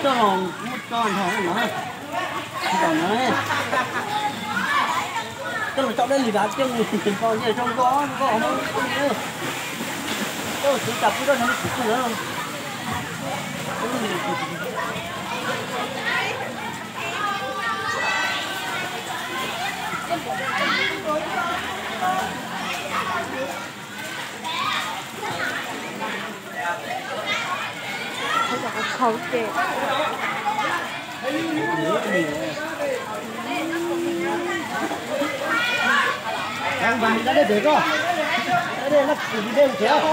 Coj los muab tso nrog no, nrog no, coj los tso dej li dav coj mus tsis tsis tso ncej zoo nkauj nkauj no. Coj los tsis tas pub rau nrog nej tsis tug na. Khaub ces. Npam, da dej pem koj. Da dej, lab kws dej thiab.